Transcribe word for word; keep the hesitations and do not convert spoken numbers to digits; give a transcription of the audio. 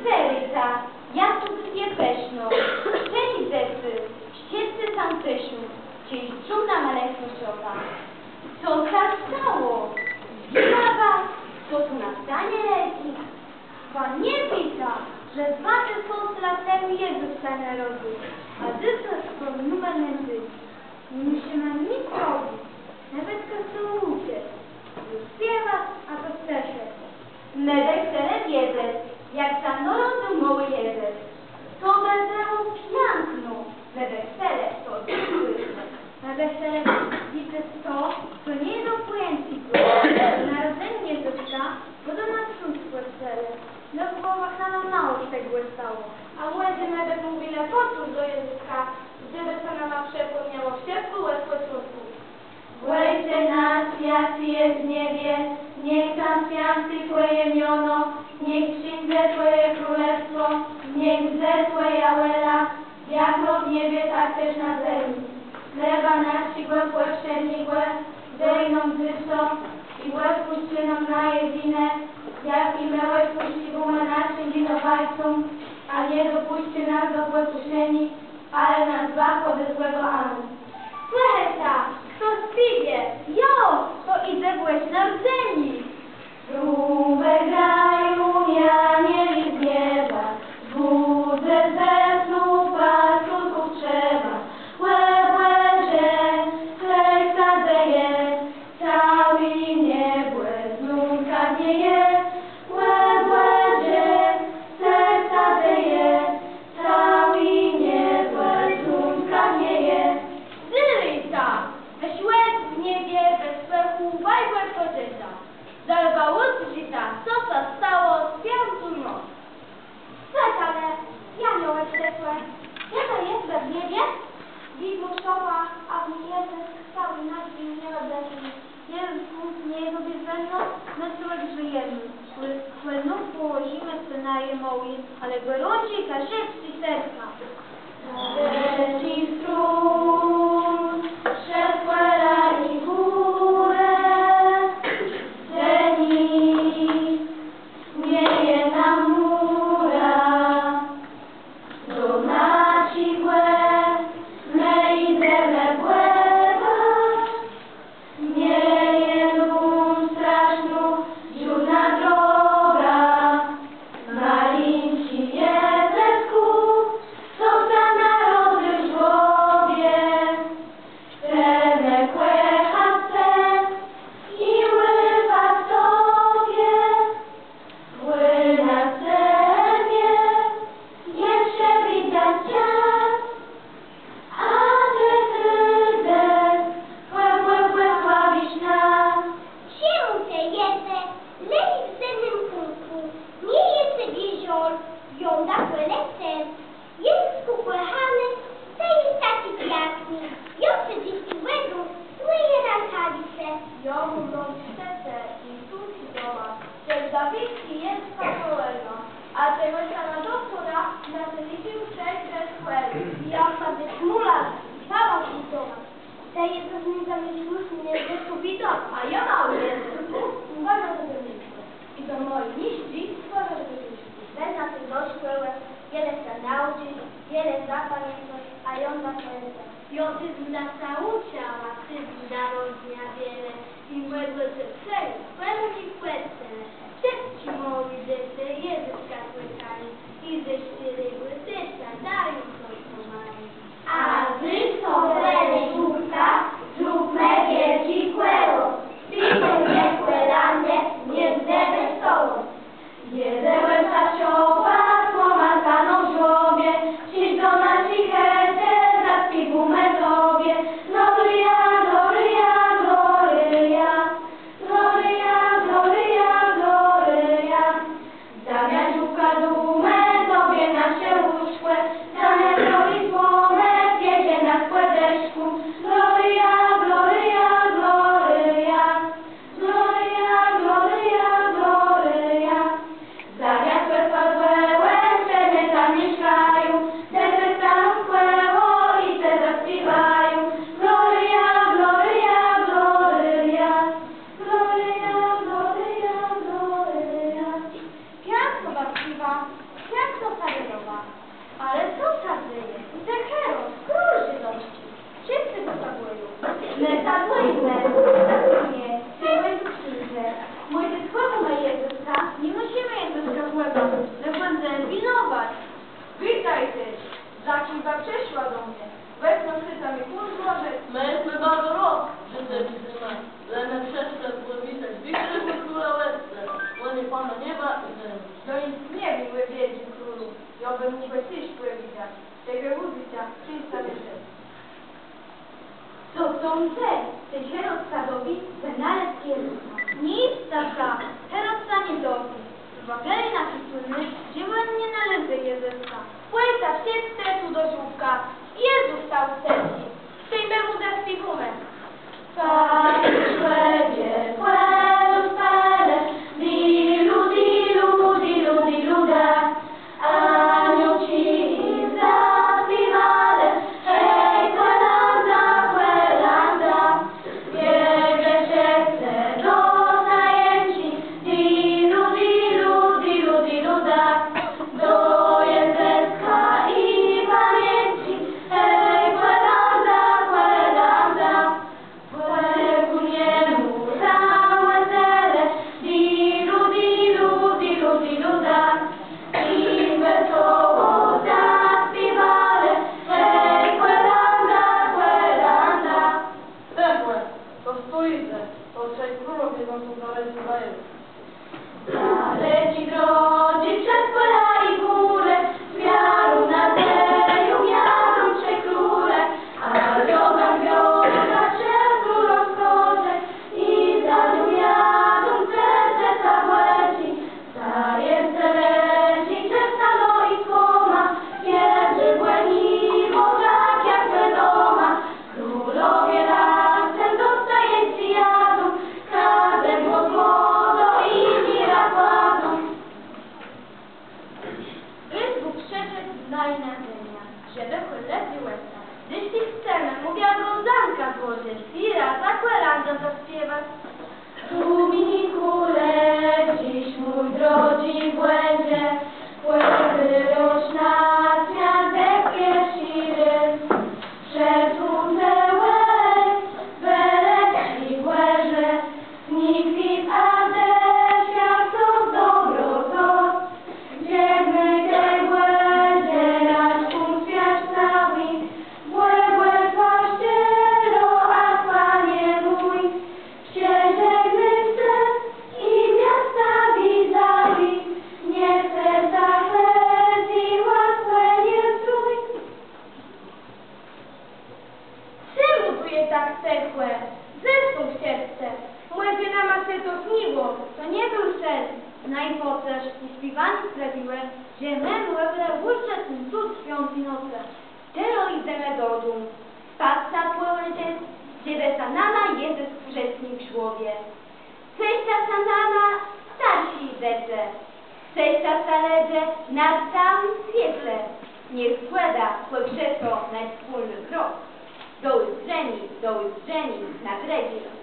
Zdrzëta, jak tu je pëszno. Wszëtcë dzecë, wszëtcë sã ceszą, czej zdrzą na malëchną szopã. Co sã stało? Zdzëwiła wa, co tu na scanie lecy? Wa nie wiéta, że dwa tësące lat temù Jezës sã nôrodził, a dzysô to numer jeden. Nie mùszimë nick robic, nawetka sã ùczëc, spiewac abò ceszëc. Më bë chcelë wiedzec, jak sã nôrodzëł môłi Jezës. To bë bëło piãkno, më bë chcelë to widzec. Më bë chcelë widzec to, co nie je do pòjãcô. Narodzenié Jezëska, bò to na Sląskù chcelë. No w głowach nama mało z tegò òstało. A mòże më bë mówilë pòczãsc do Jezëska, żebë sã nama przëpòmniało wszëtkò òd pòczątkù. Òjcze nasz, jaczi jes w niebie, niech sã swiãcy Twòje miono, niech przińdze Twòje królestwò, niech mdze Twòja wòla, jakno w niebie, tak téż na zemi. Chleba naszégò pòwszednégò dôj nóm dzysô i òdpùscë nóm naje winë, jak i më òdpùscywómë naszim winowajcóm, a nie dopùscë nas do pòkùszeniô, ale nas zbaw òde złégò. Amen. Słëchôjta, chtos spiéwô. Jo, to jidze Bòżé Narodzenié. Trąbë grają, aniele z nieba, zbùdzë ze snu pastuchów trzeba. Ò Bòże, hej, co sã dzeje, całé niebò znónka chmieje. Ò Bòże, hej, co sã dzeje, całé niebò znónka chmieje. Zdrzëta, wëszło w niebie, wëszło, chòwôj Bòże. Zarô ùzdrzita, co sã stało w swiãtą noc. Słëchôjta le, jańgòłë przëszłë. Jô to jem w niebie, widzã szopã, a w ni Jezës całi nagi, nieòblekłi. Jezës, kùńc nie je to bez nas, më sã òdgrzejemë. Kòl nóg pòłożimë sã naje môłé, ale gòrącé kaszëbsczé serca. Ze wszech strón przëszłë lani chórë, że nick nie je na mùrach. Do naszich òst më jidzemë pòdac, nie je nóm strasznô żódnô droga. Malinczi Jezëskù, To trzej królowie nas odnaleźli na jelu. Daleczé drodżi przez pòla i górë, z wiarą, nôdzeją jadą trzej króle, a drogã wiodła przez gór rozkosze i za nią jadą serca Bòżé. Zajãcë lëdzy czësto i skłamã, wierzą w Bòga tak jak w doma. Królowie razem do zajãcô jadą, kòżdémù złoto i mirã kładą. Jezës przëszedł na jã zemiã, żebë chòc lëdzy òstôł. Jeżlë chcemë, mù wiôlgą dzãkã złożëc i razã kòlãdã zaspiewac. Tu mi kùle, dzys mój drodżi Bòże, pòzdrôwiôsz nas, swiat, pierszi rôz. Przëtącëj, wëleczëj, Bòże, zniknij z naju wszelką dobrotã. Żegnôj, Bòże, nasz swiat całi, błogòsław szczero, a Panie mój. Przeżegnôj zemiã i miasta widzałé, niech serca lëdzy łaskòwò nie zdrzą. Czemù tu je tak cëchò? Dze są wszëtcë? Mòże nama sã to sniło? To nie béł sen. Nôpòcëszni spiéwanié sprawiłë, że më mòglë ùzdrzec ten cud swiãti nocë. Terô jidzemë dodóm. Spac sã pòłożëc, żebë sã nama Jezës ùrzekł w żłobie. Ceszta sã nama, starszi dzecë, ceszta sã, lëdze, na całim swiece. Niech zgòda pòwrzeszi nasz wspólny krok. Do ùzdrzeniô, do ùzdrzeniô na drëdżi rok.